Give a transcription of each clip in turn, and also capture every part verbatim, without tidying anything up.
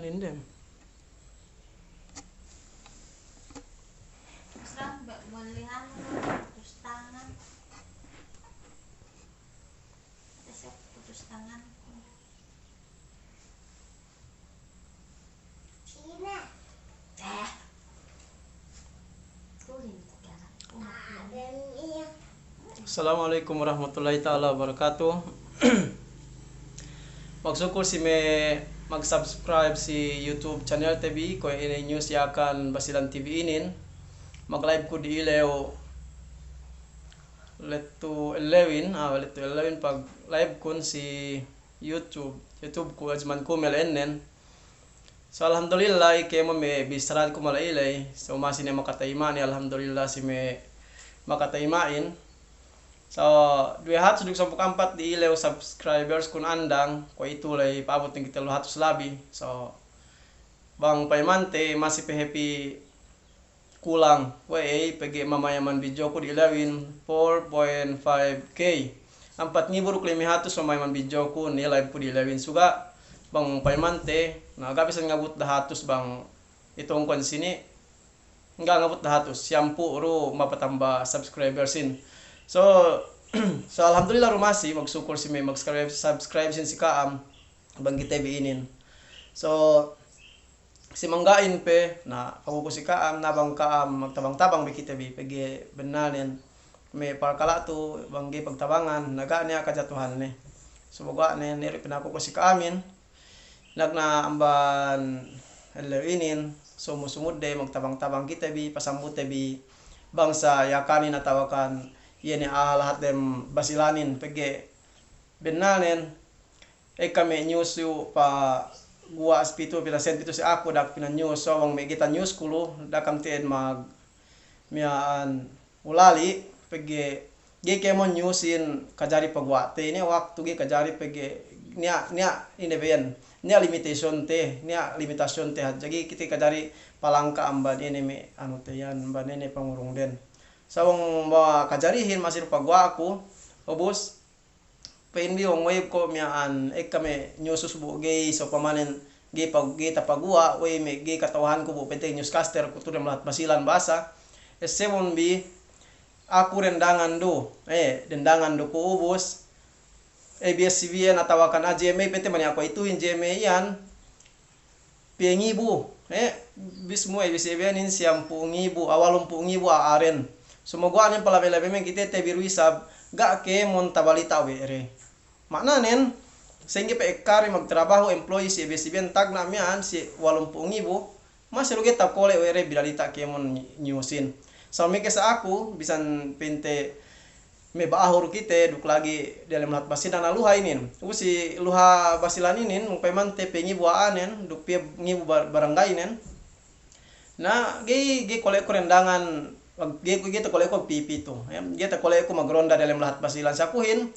Lindem. Terus terang, ba-, boleh anu, putus tangan. Terus ya, putus tangan. Assalamu alaikum warahmatullahi ta'ala wabarakatuh. Magsukul si me' mag-subscribe si YouTube channel te bi, kuwe' inin News Yakan Basilan T V inin. Mag-live ku di'ilew lettu ellewin, ah, lettu ellewin pag-live kun si YouTube, YouTube ku Ajman Kumel ennen. So, alhamdulillah, kēmon me' bissarad ku mala'i ley. So, masi ne makatayima' ne, alhamdulillah, si me' makatayima'in. So, duwe hatus duk sampū' ampat di'ilew subscribers kun andang, kuwe'itu ley pa'abut ne kite tellu hatus labi. So, bang payamante, masi pe hep kulang, we'ey, pegge' mamayaman video ku di'ilewin four point five K. Ampat ngibu duk lime hatus mamayaman video ku, ne live ku di'ilewin. Suga' bang payamante, na ga' bisan ngabut dahatus bang itungkun sini, ga' ngabut dahatus, siyampū' du mapatamba subscribers in. So, so alhamdulillah du masi, magsukul si me' mag-subscribe, subscribe sin si ka'am, bang kite bi inin. So, si mangga'in pe, na, paguku si ka'am, na bang ka'am, magtabang-tabang bi kite bi, pegge' bennalnen me' parkala' tu, bang ga'i pagtabangan, na ga' niya' kajatuhanne. Sumaguwa' ne, ne du pinaku ku si ka'amin, nagna' amban ellew inin, sumu-sumudde, magtabang-tabang kite bi, pasambute bi, bangsa Yakanin atawakan, iye ne a'a lahat dem Basilanin, pegge' bennalnen, ekka me' news yu' paguwa' si pitu, pinasen pitu si aku dak pina-news, so bang me' ga'i ta-news ku lu, dak kam te'ed mag miya'an ulali', pegge' ga'i kēmon news in kajari paguwa' te, niya' waktu ga'i kajari pegge' niya', niya' ine be iyan, niya' limitation te, niya' limitation te hadja ga'i kite kajari palangka' amban ine me' anu te iyan, amban ine pangurung den. So bang ma kajarihin masi du paguwa' ku, ubus, pa'in bi bang we'ey ko' miya'an ekka me' news bu ga'i, so pamanen ga'i pa, ga'i tapaguwa', we'ey me' ga'i kata'uhanku bu pente newscaster ku tu dem lahat Basilan bahasa. Essebun bi aku dendangan du, eh, dendangan du ku ubus, A B S C B N atawakan A G M A, pente mani aku ituhin G M A iyan, piye ngibu, eh, bis mu, eh, bis iye biyanin siyampū' ngibu, ah, walumpū' ngibu a'aren. Sumaguwa' nen palabey-labey me' kite te bi du isab, ga' kēmon tabalita' we' de. Ma'nanen, sa'ingge pe ekka de magtrabahu employee si A B S C B N tagna' miya'an si walumpū' ngibu, masi du ga'i takole' we' de bilalita' kēmon news in. Sa' meke sa' aku, bisan pente me' ba'ahu du kite, duk lagi' diyalem lahat Basilan, na luha inin. Ubus si luha Basilan inin, bang payamante piye ngibu a'anen, duk piye ngibu ba-, barangaynen. Na, ga'i, ga'i kole'ku dendangan, ga'i, ga'i takole'ku pitu. Ya, ga'i takole'ku magronda diyalem lahat Basilan. Sa' akuhin,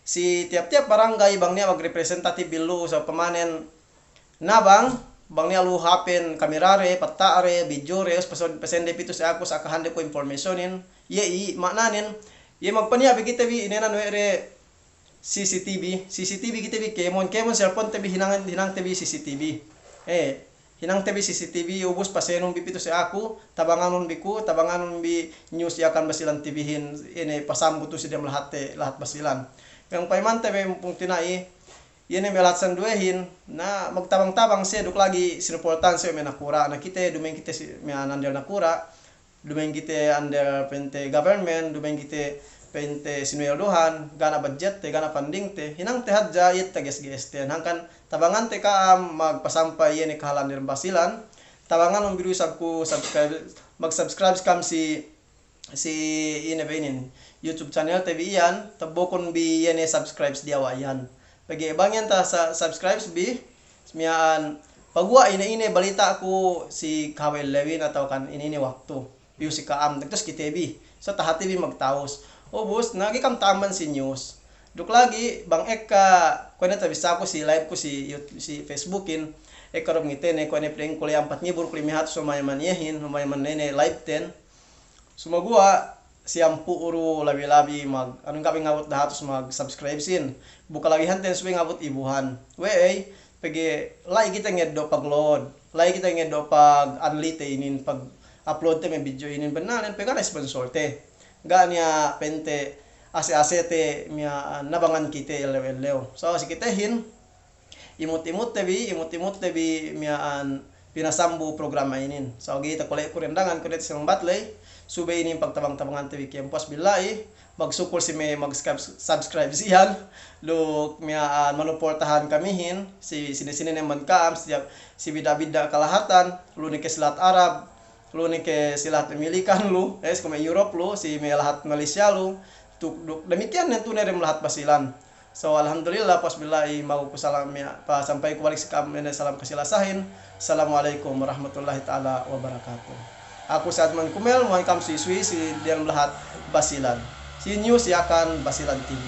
si tiyap-tiyap barangay bang niya' magrepresentative bi lu'u, sa' pamanen, na bang, bang niya' lu'u hapen kamera de, pata' de, video de, us paso-, pasende pitu si aku sa' kahande ku information in, iye i, ma'nanen, iye magpaniya' bi kite bi, inēnan we' de C C T V, C C T V kite bi kēmon, kēmon cellphone te bi hinang, hinang te bi C C T V. Eh, hinang te bi C C T V, ubus pasenun bi pitu si aku, tabanganun bi ku, tabanganun bi News Yakan Basilan T V hin, ine pasambut tu si dem lahat te, lahat Basilan. Bang payamante be pungtina'i, iye ne me' lahat sinduwehin, na magtabang-tabang siye duk lagi' sinuportahan siye me' nakura', na kite, duma'in kite si, me' andel nakura', duma'in kite andel pente government, duma'in kite pente sinuweldohan, ga' ne budget te, ga' ne funding te, hinang te hadja iye tages-ges te, hangkan tabangante ka'am magpasampay iye ne kahalan dem Basilan, tabanganun bi du isab ku subscribe, mag-subscribe kam si si ine be inin, YouTube channel te bi iyan, tabbukun bi iye ne subscribes diyawa' iyan. Pegge' bang iyan ta sa-, subscribes bi, miya'an paguwa' ine-ine balita' ku si kahaba' ellewin atawakan ine-ine waktu. Piyu si ka'am, terus kite bi. So tahati bi magtawus. Ubus, na ga'i kam ta'amban si news. Duk lagi', bang ekka, kuwe' ne tabissā ku si live ku si Yout-, si Facebook in, ekka du ngite ne, kuwe' ne pa'inku le ampat ngibu duk lime hatus mamayaman iyehin, mamayaman ne ne live ten. Sumaguwa', siyampū' du labi-labi mag-, anu, ga' pe ngabut dahatus mag-subscribe sin. Bu kalagihan ten subey ngabut ibuhan. We'ey, Pegge' la'i kite ngeddo' pag-load, la'i kite ngeddo' pag-anlite inin, pag-upload te me' video inin, bennalnen pegge' ga' niya' sponsor te. Ga' niya' pa'inte ase'-ase' te miya'an nabangan kite ellew-ellew. So, si kitehin, imut-imut te bi, imut-imut te bi miya'an pinasambu programa inin. So, ga'i takole' ku dendangan, kuwe' te si Mang Batley, subey inin pagtabang-tabangan te bi kēmon. Puwas billahi, magsukul si me' mag-subscribe, subscribe siyan, duk miya'an manuportahan kamihin, si, sine-sine ne man ka'am, si, si bidda'-bidda' kalahatan, lu ne ke si lahat Arab, lu ne ke si lahat Amerikan lu, eh, si kuwe' me' Europe lu, si me' lahat Malaysia lu, duk, duk, damikiyan ne tu'u ne dem lahat Basilan. So, alhamdulillah, puwas billahi, maku salam, ya, pasampay ku balik si ka'am inin salam kasilasahin. Assalamu alaikum warahmatullahi ta'ala wabarakatuh. Aku si Adman Kumel, muhay ka'am suwi-suwi si dem lahat Basilan. Si News Yakan Basilan T V.